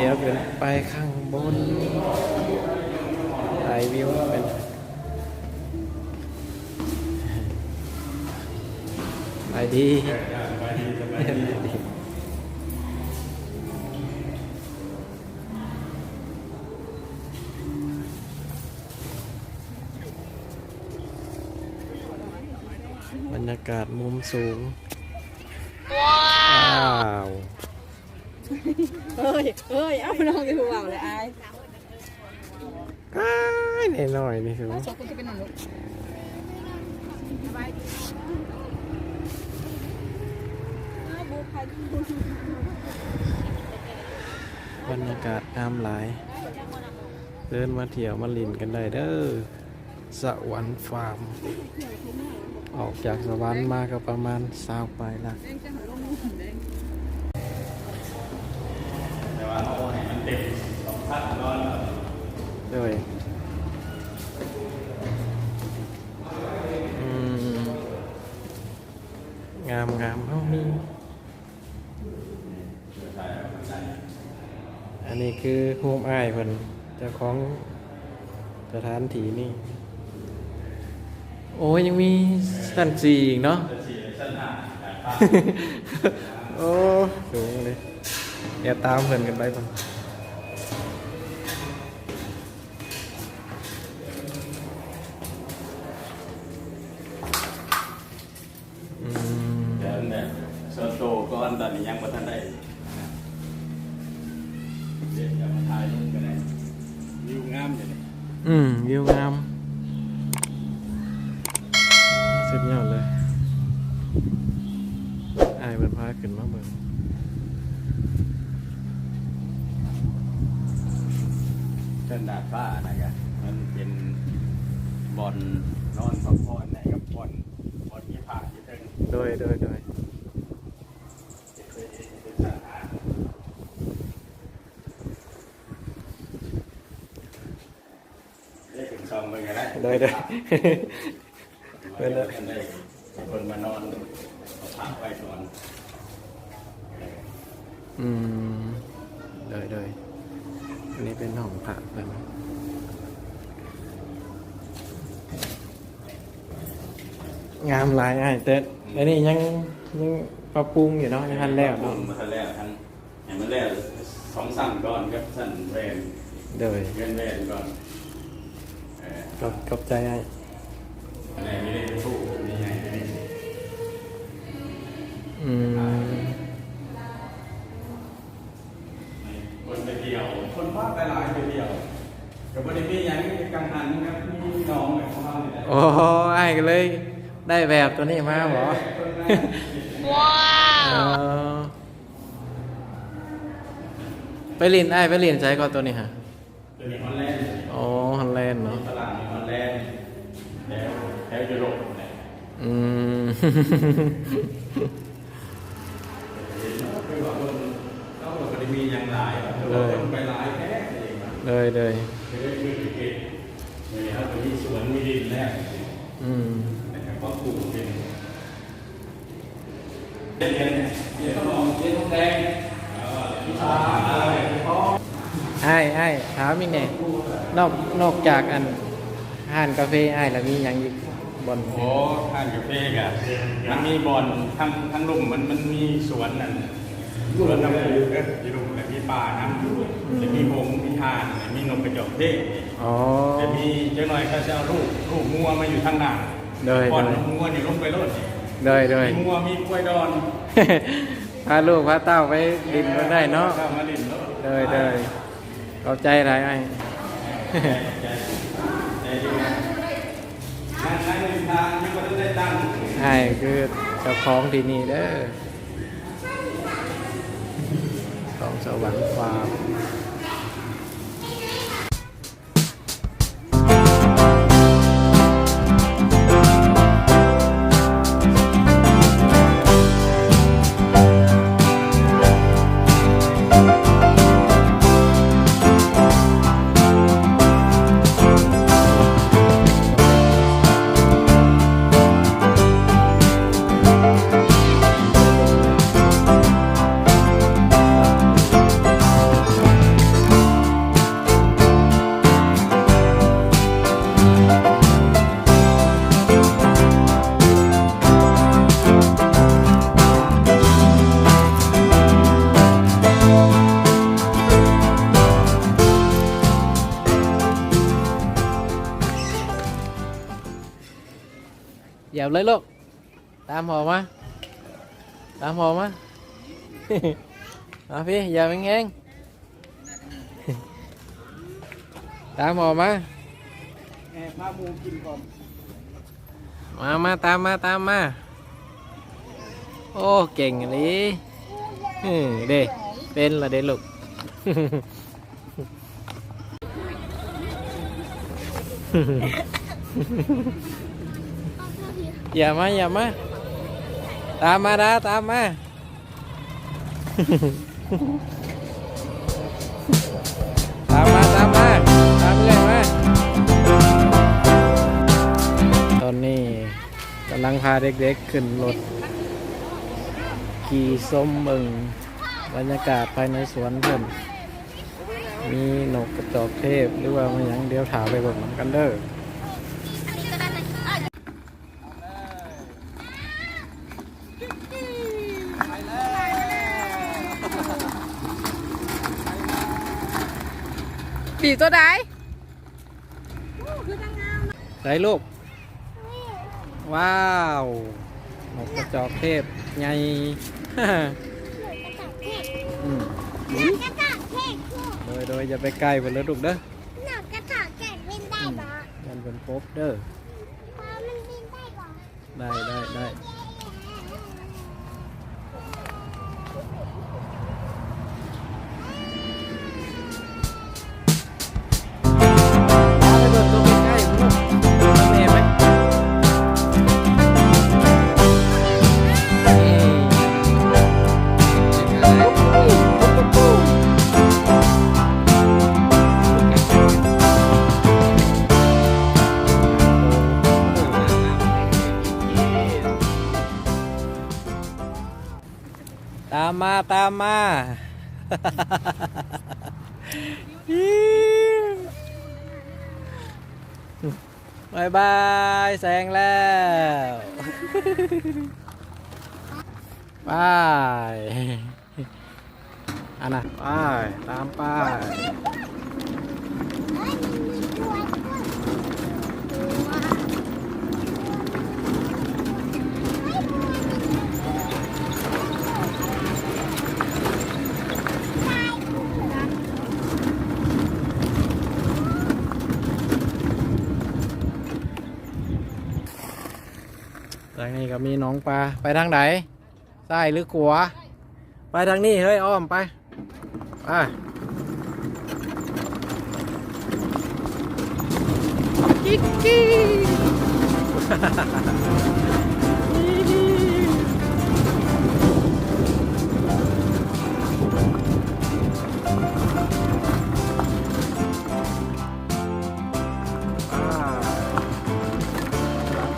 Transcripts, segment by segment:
ດຽວຂຶ້ນໄປຂ້າງບົນ ຖ່າຍວິວເປັນ ສະບາຍດີ ເອີ ສະບາຍດີ ສະບາຍດີ ບັນຍາກາດມຸມສູງ. ວ້າວ ເຮີ້ຍ ເຮີ້ຍ ເອົານ້ອງໄປຜູ້ເວົ້າແລ້ວອາຍ. ອ້າຍ ນ້ອຍໆ ນີ້ຄື ບັນຍາກາດງາມຫຼາຍ ເຊີນມາທ່ຽວມາຫຼິ້ນກັນໄດ້ເດີ້ ສະຫວັນຟາມ. ອອກຈາກສະຫວັນມາກໍປະມານຊາວປາຍຫຼັກ. ແຕ່ວ່າເຮົາໃຫ້ມັນເຕັມສອງຊັ້ນກ່ອນ. ໂດຍ ອືມ ງາມໆ ເຮົາມີ ອັນນີ້ຄືໂຮມອ້າຍເພິ່ນ ເຈົ້າຂອງສະຖານທີ່ນີ້. ໂອ້ຍ ຍັງມີຊັ້ນສີ່ອີກເນາະ ຊັ້ນສີ່ ຊັ້ນຫ້າ ໂອ້ ສູງເລີຍ. ແອບຕາມເພິ່ນຂຶ້ນໄປພຸ້ນ. ອືມ ແຕ່ອັນນີ້ສ່ວນໂຕກ່ອນ ຕອນນີ້ຍັງບໍ່ທັນໄດ້ ດຽວຈະມາຖ່າຍລົງກໍໄດ້ ວິວງາມຢູ່ນີ້. ອືມ ວິວງາມ ສຸດຍອດເລີຍ. ອ້າຍເພິ່ນພາຂຶ້ນມາເບິ່ງ ເທິງດາດຟ້ານະ ກະມັນເປັນບ່ອນນອນພັກຜ່ອນໃນກັບບ່ອນ ບ່ອນມີພະຢູ່ເທິງ. ໂດຍ ໂດຍ ໂດຍ ໄດ້ຂຶ້ນຊ່ອງເບິ່ງກໍໄດ້. ໂດຍ ໂດຍ ເພິ່ນ ເພິ່ນໄດ້ ເພິ່ນມານອນ ເອົາພະໄວ້ກ່ອນ. ອືມ ໂດຍ ໂດຍ ອັນນີ້ເປັນຫ້ອງພະເພິ່ນ ງາມຫຼາຍອ້າຍເຕີດ. ອັນນີ້ຍັງ ຍັງປັບປຸງຢູ່ເນາະ ຍັງບໍ່ທັນແລ້ວເນາະ ຍັງບໍ່ທັນແລ້ວ ທັງ ໃຫ້ມັນແລ້ວສອງຊັ້ນກ່ອນກັບຊັ້ນແວ່ນ. ໂດຍ ເຮືອນແວ່ນກ່ອນ. ເອີ ຂອບ ຂອບໃຈອ້າຍ. ອັນນີ້ມີເລກທູກມີຫຍັງຢູ່ນີ້. ອືມ ຄົນໄປທ່ຽວ ຄົນພາໄປຫຼາຍໄປທ່ຽວ ກໍບໍ່ໄດ້ມີຫຍັງ ກັງຫັນກັບມີນ້ອງແບບຂອງເຮົານີ້ແຫຼະ. ໂອ້ ອ້າຍກໍເລີຍໄດ້ແບບຕົວນີ້ມາບໍ? ເອີ ຄົນງາມ. ວ້າວ ເອີ ໄປຫຼິ້ນ ອ້າຍໄປຫຼິ້ນໃສກໍຕົວນີ້ຫະ? ຕົວນີ້ຮອນແລນ. ອໍ ຮອນແລນເນາະ ຝຣັ່ງນີ້ຮອນແລນ ແຖວ ແຖວຢູໂຣບແຫຼະ. ອືມ ຄືວ່າເພິ່ນ ເຂົາກໍບໍ່ໄດ້ມີຫຍັງຫຼາຍ ແຕ່ວ່າເພິ່ນໄປຫຼາຍແທ້. ໂດຍ ໂດຍ ກໍເລີຍຄືເຮັດ ເຮົາກໍມີສວນມີດິນແລ້ວ. ອືມ ແລ້ວກໍປູກເປັນ ອ້າຍ ອ້າຍ ຖາມອີກແດ່ ນອກ ນອກຈາກອັນຮ້ານກາເຟ ອ້າຍລະມີຫຍັງອີກບ່ອນ? ໂອ້ ຮ້ານກາເຟກະ ມັນມີບ່ອນທາງ ທາງລຸ່ມ ມັນ ມັນມີສວນອັນ ສວນນ້ຳ ຢູ່ລຸ່ມ ແລະມີປ່ານຳ ອືມ ແລະມີຫົງ ມີຫ່ານ ແລະມີນົກກະຈອກເທດ. ອໍ ແລະມີຈັກໜ້ອຍເຂົາຈະເອົາລູກ ລູກງົວມາຢູ່ທາງດ້ານ. ໂດຍ ປ່ອຍ ໂດຍ ນົກງົວນີ້ລົງໄປໂລດ. ໂດຍ ໂດຍ ມີງົວ ມີຄວາຍດອນ ພາລູກພາເຕົ້າໄປຫຼິ້ນເບິ່ງໄດ້ເນາະ. ພາເຕົ້າມາຫຼິ້ນໂລດ. ໂດຍ ໂດຍ ຂອບໃຈຫຼາຍອ້າຍ. ອ້າຍຄືເຈົ້າຂອງທີ່ນີ້ເດີ ຂອງສະຫວັນຟາມ. ຈັບເລີຍລູກ ຕາມພໍ່ມາ ຕາມພໍ່ມາ ມາພີ້ ຢາມແຮງໆ ຕາມພໍ່ມາ ແມ່ພາໝູກິນກ່ອນ ມາ ມາ ຕາມມາ ຕາມມາ ໂອ້ ເກັ່ງອີ່ຫຼີ ເອີ ເດ້ ເປັນລະເດ້ລູກ. ຢ່າມາ ຢ່າມາ ຕາມມາດາ ຕາມມາ ຕາມມາ ຕາມມາ ຕາມເອື້ອຍມາ. ຕອນນີ້ກຳລັງພາເດັກໆຂຶ້ນລົດ ຂີ່ຊົມເບິ່ງບັນຍາກາດພາຍໃນສວນເພິ່ນ. ມີນົກກະຈອກເທບ ຫຼືວ່າມີຫຍັງ ດຽວຖ້າໄປເບິ່ງນຳກັນເດີ. ປີກຕົວໃດ? ໃສລູກ? ວ້າວ ນົກກະຈອກເທບໃຫຍ່ ອືມ ໂດຍ ໂດຍ ຢ່າໄປໃກ້ເພິ່ນເດີລູກເດີ ນົກກະຈອກເທບບິນໄດ້ບໍ່? ອືມ ຢ້ານເພິ່ນກົບເດີ ມັນບິນໄດ້ບໍ່? ໄດ້ ໄດ້ ໄດ້. ຕາມມາ ຕາມມາ ບາຍບາຍ ແຊງແລ້ວ ບາຍ ອັນນະ ໄປ ຕາມໄປ. ທາງນີ້ກໍມີໜອງປາ ໄປທາງໃດ? ຊ້າຍຫຼືຂວາ? ໄປທາງນີ້ເຮີ້ຍ ອ້ອມໄປ ໄປ ກິກກິກ. ອ່າ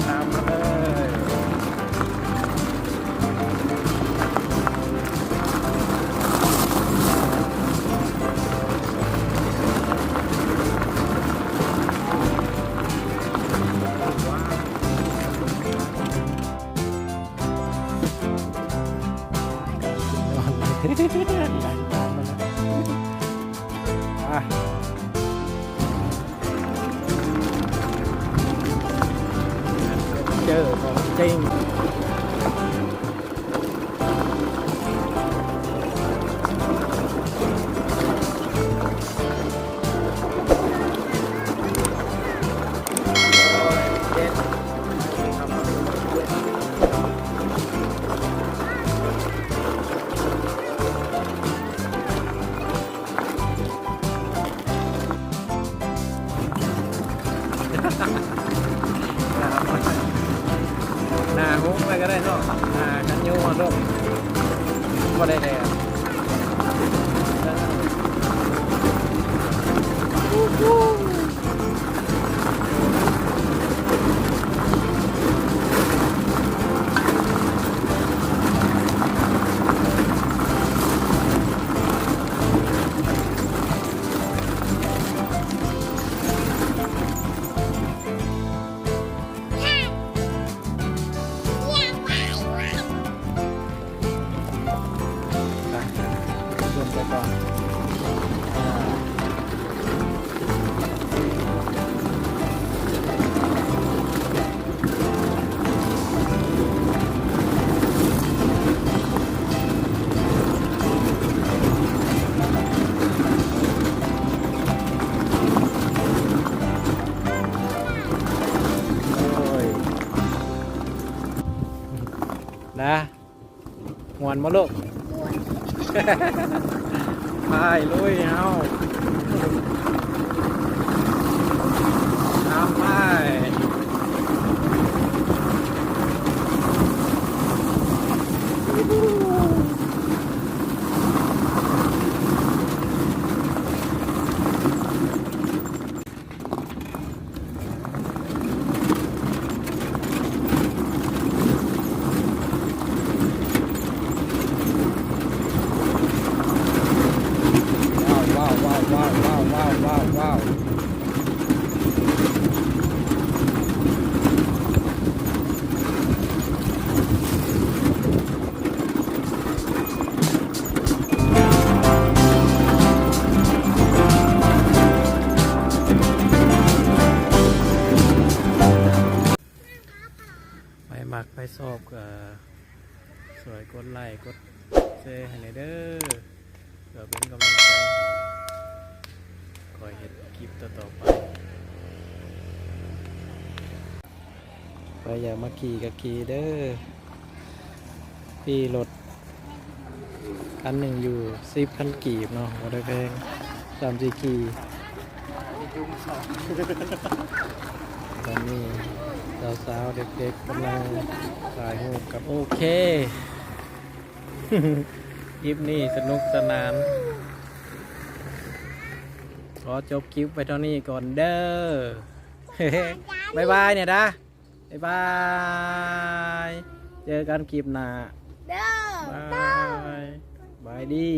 ຕາມມາເລີຍ. ອ່າ ເຈີຂອງຈິງ. ໜ້າຫຸ້ງໄປກໍໄດ້ເນາະ ໜ້າກັນຍຸງເອົາໂລດ ບໍ່ໄດ້ແດດ. ອ່າ. ບໍ່ລູກ? ໄປລຸຍເຮົາ ຕາມໄປ. ໃຜມັກໃຜຊອບກໍຊ່ວຍກົດໄລ້ກົດແຊໃຫ້ແດ່ເດີ ເພື່ອເປັນກຳລັງໃຈໃຫ້ຂ້ອຍເຮັດຄລິບຕໍ່ໆໄປ. ໃຜຢາກມາຂີ່ກໍຂີ່ເດີ ຟຣີລົດຄັນໜຶ່ງຢູ່ສິບພັນກີບເນາະ ບໍ່ໄດ້ແພງ ສ່ຳຊິຂີ່. ຕອນນີ້ສາວໆ ເດັກໆ ກຳລັງຖ່າຍຮູບກັນ. ໂອເຄ ຄລິບນີ້ສະໜຸກສະໜານ ຂໍຈົບຄລິບໄວ້ເທົ່ານີ້ກ່ອນເດີ. ບາຍບາຍແດ່ດາ. ບາຍບາຍ ເຈີກັນຄລິບໜ້າເດີ. ບາຍ ບາຍດີ.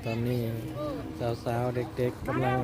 ຕອນນີ້ສາວໆ ເດັກໆ ກຳລັງ